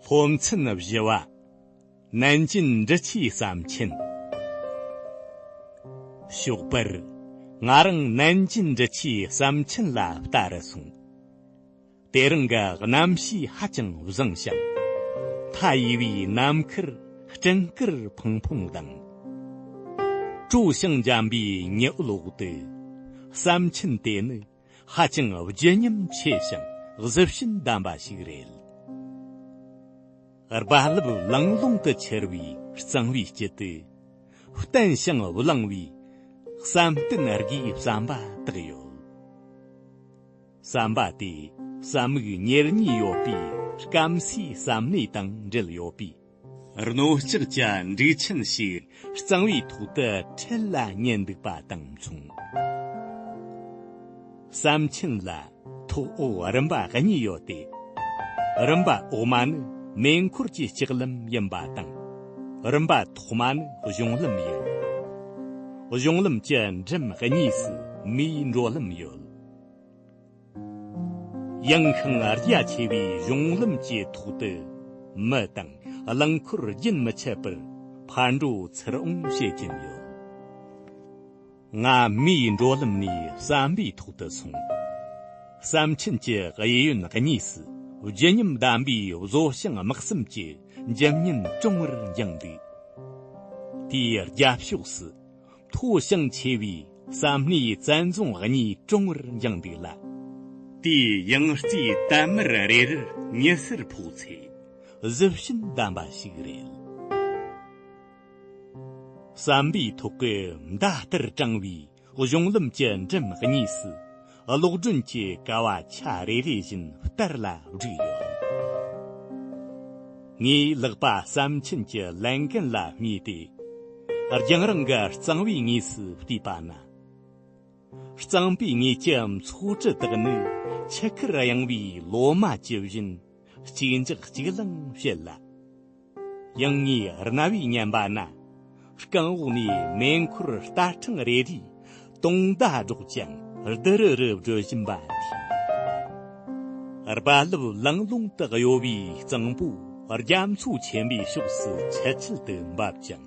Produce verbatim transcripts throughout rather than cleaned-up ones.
སློབ་ཚན་བཞི་བ། ནན་ཅིན་འབྲི་ཆུའི་ཟམ་ཆེན། ཞོགས་པར། ང་རང་ནན་ཅིན་འབྲི་ཆུའི་ཟམ་ཆེན་ལ་ལྟ་རུ་སོང་། དེ་རིང་གི་གནམ་གཤིས་ཧ་ཅང་བཟང་ཞིང་། མཐའ་ཡས་པའི་ནམ་མཁར་སྤྲིན་དཀར་ཕུང་ཕུང་ལྡང་། དྲོ་ཞིང་འཇམ་པའི་ཉི་འོད་འོག་ཏུ། ཟམ་ཆེན་དེ་ནི་ཧ་ཅང་བརྗིད་ཉམས་ཆེ་ཞིང་གཟི་བྱིན་ལྡན་པ་ཞིག་རེད། རྦ་རླབས་ལང་ལོང་དུ་འཕྱུར་བའི་གཙང་བོའི་དཀྱིལ་དུ། བརྟན་ཞིང་བླངས་པའི་བསམ་གཏན་དགུའི་ཟམ་པ་བཏེགས་ཡོད། ཟམ་པ་དེ་ཟམ་མིག་ཉེར་གཉིས་ཡོད་པའི་སྐམ་སའི་ཟམ་སྣེ་དང་འབྲེལ་ཡོད་པས། རྣོ་ལྕགས་ཀྱི་འབྲུག་ཆེན་ཞིག་གཙང་བོའི་ཐོག་ཏུ་ཁྲིད་ལ་ཉེ་འདུག་པ་དང་མཚུངས། ཟམ་ཆེན་ལ་ཐོག་འོག་རིམ་པ་གཉིས་ཡོད་དེ། རིམ་པ་འོག་མ་ནི་མེ་འཁོར་གྱི་ལྕགས་ལམ་ཡིན་པ་དང་། རིམ་པ་ཐོག་མ་ནི་གཞུང་ལམ་ཡིན། གཞུང་ལམ་གྱི་འགྲམ་གཉིས་སུ་མིའི་འགྲོ་ལམ་ཡོད། ཡངས་ཤིང་རྒྱ་ཆེ་བའི་གཞུང་ལམ་གྱི་ཐོག་ཏུ་མི་དང་རླངས་འཁོར་རྒྱུན་མི་ཆད་པར་ཕར་འགྲོ་ཚུར་འོང་བྱེད་ཀྱིན་ཡོད། ང་མིའི་འགྲོ་ལམ་ནས་ཟམ་པའི་ཐོག་ཏུ་སོང་། ཟམ་ཆེན་གྱི་གཡས་གཡོན་གཉིས་སུ་བརྗིད་ཉམས་ལྡན་པའི་བཟོ་ཞིང་དམག་གསུམ་གྱི་འཇིམ་བརྙན་གྲོང་བར་འགྱིང་འདུག་དེའི་རྒྱབ་ཕྱོགས་སུ། མཐོ་ཞིང་ཆེ་བའི་ཟམ་སྣེའི་བཙན་རྫོང་གཉིས་གྲོང་བར་འགྱིང་འདུག་ལ། དེའི་ཡང་རྩེའི་དར་དམར་རེ་རེར་ཉི་ཟེར་ཕོག་ཚེ། གཟི་བྱིན་ལྡན་པ་ཞིག་རེད། ཟམ་པའི་ཐོག་གི་མདའ་ལྟར་དྲངས་པའི་གཞུང་ལམ་གྱི་འགྲམ་གཉིས་སུ། གློག་སྒྲོན་གྱི་ཀ་བ་ཆ་རེ་རེ་བཞིན་བསྟར་ལ་བསྒྲིགས་ཡོད། ངའི་ལག་པ་ཟམ་ཆེན་གྱི་ལན་ཀན་ལ་བསྣུས་ཏེ། རྒྱང་རིང་གི་གཙང་བོའི་ངོས་སུ་བལྟས་པ་ན། གཙང་པོའི་ངོས་ཀྱི་མཚོ་གྲུ་དག་ནི་ཆུ་ཁར་གཡེང་བའི་ལོ་མ་ཇི་བཞིན་གཅིག་འཇགས་གཅིག་ལང་བྱེད་ལ། ཡང་ངའི་རྣ་བས་ཉན་པ་ན། རྐང་འོག་ནས་མེ་འཁོར་རྟ་ཕྲེང་རེ་རེས་དུང་བརྡ་སྒྲོག་ཅིང་རྡི་རུ་རུ་བགྲོད་བཞིན་པ་ཐོས། རྦ་རླབས་ལང་ལོང་དུ་གཡོ་བའི་གཙང་པོ་རྒྱ་མཚོ་ཆེན་པོའི་ཕྱོགས་སུ་ཆལ་ཆལ་དུ་འབབ་ཅིང་།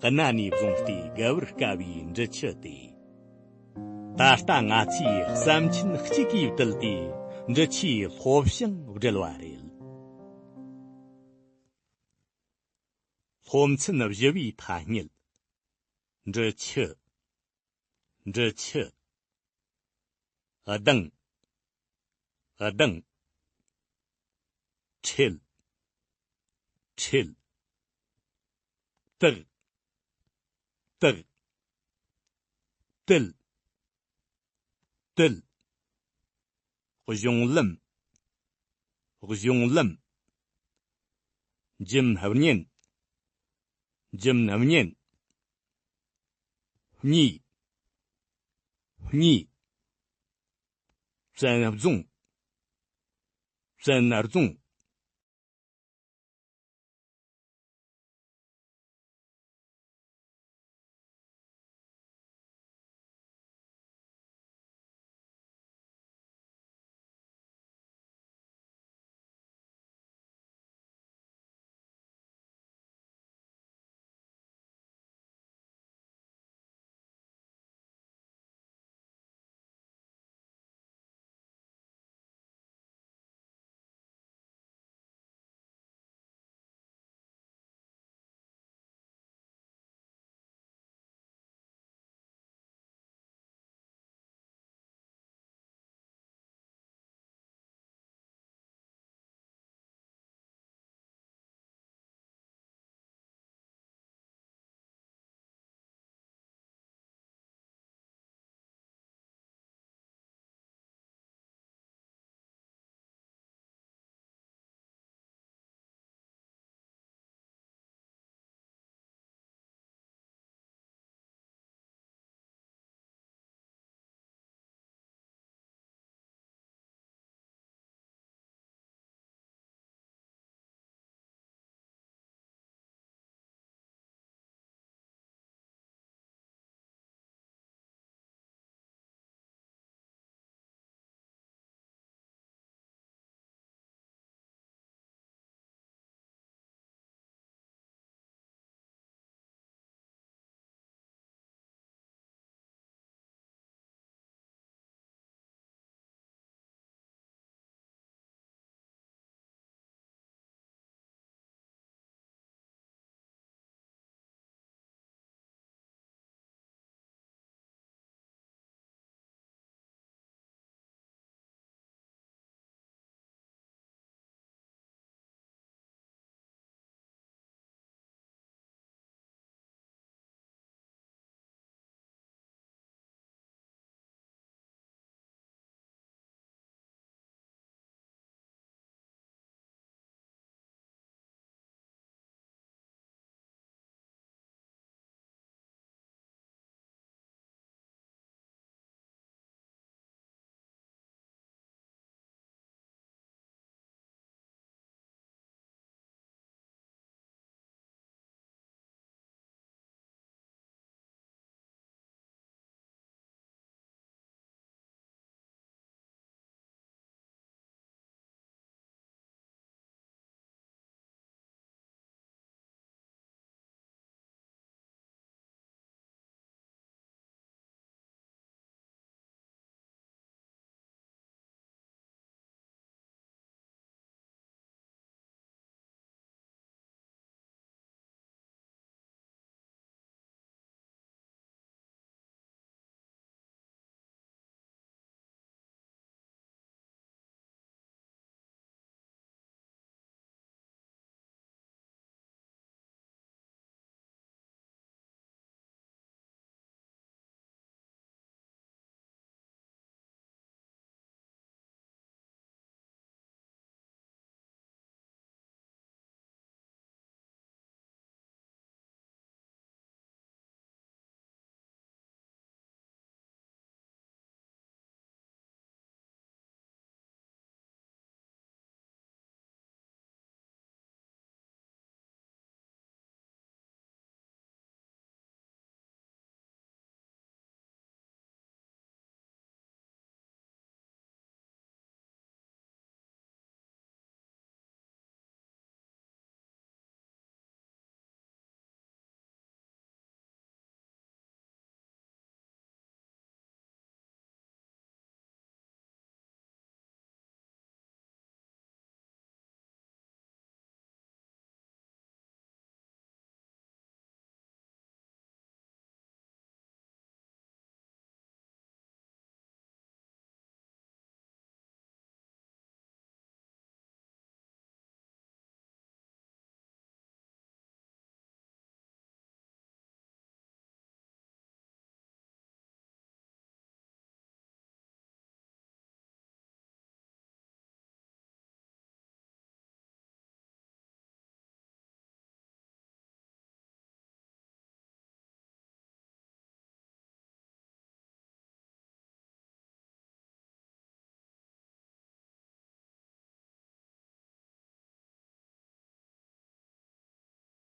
གནའ་ནས་བཟུང་སྟེ་བརྒལ་བར་དཀའ་བའི་འབྲི་ཆུ་སྟེ། ད་ལྟ་ང་ཚོའི་ཟམ་ཆེན་གཅིག་གིས་བསྡུས་ཏེ་འབྲི་ཆུའི་ལྷོ་བྱང་བསྒྲིལ་བ་རེད། སློབ་ཚན་བཞི་བའི་ཐ་སྙད། འབྲི་ཆུ། འབྲི་ཆུ། ལྡང་། ལྡང་། ཁྲིད། ཁྲིད། བཏགས། བཏགས། བཏུལ། བཏུལ། གཞུང་ལམ། གཞུང་ལམ། འཇིམ་བརྙན། འཇིམ་བརྙན། གཉིས། གཉིས། བཙན་རྫོང་། བཙན་རྫོང་།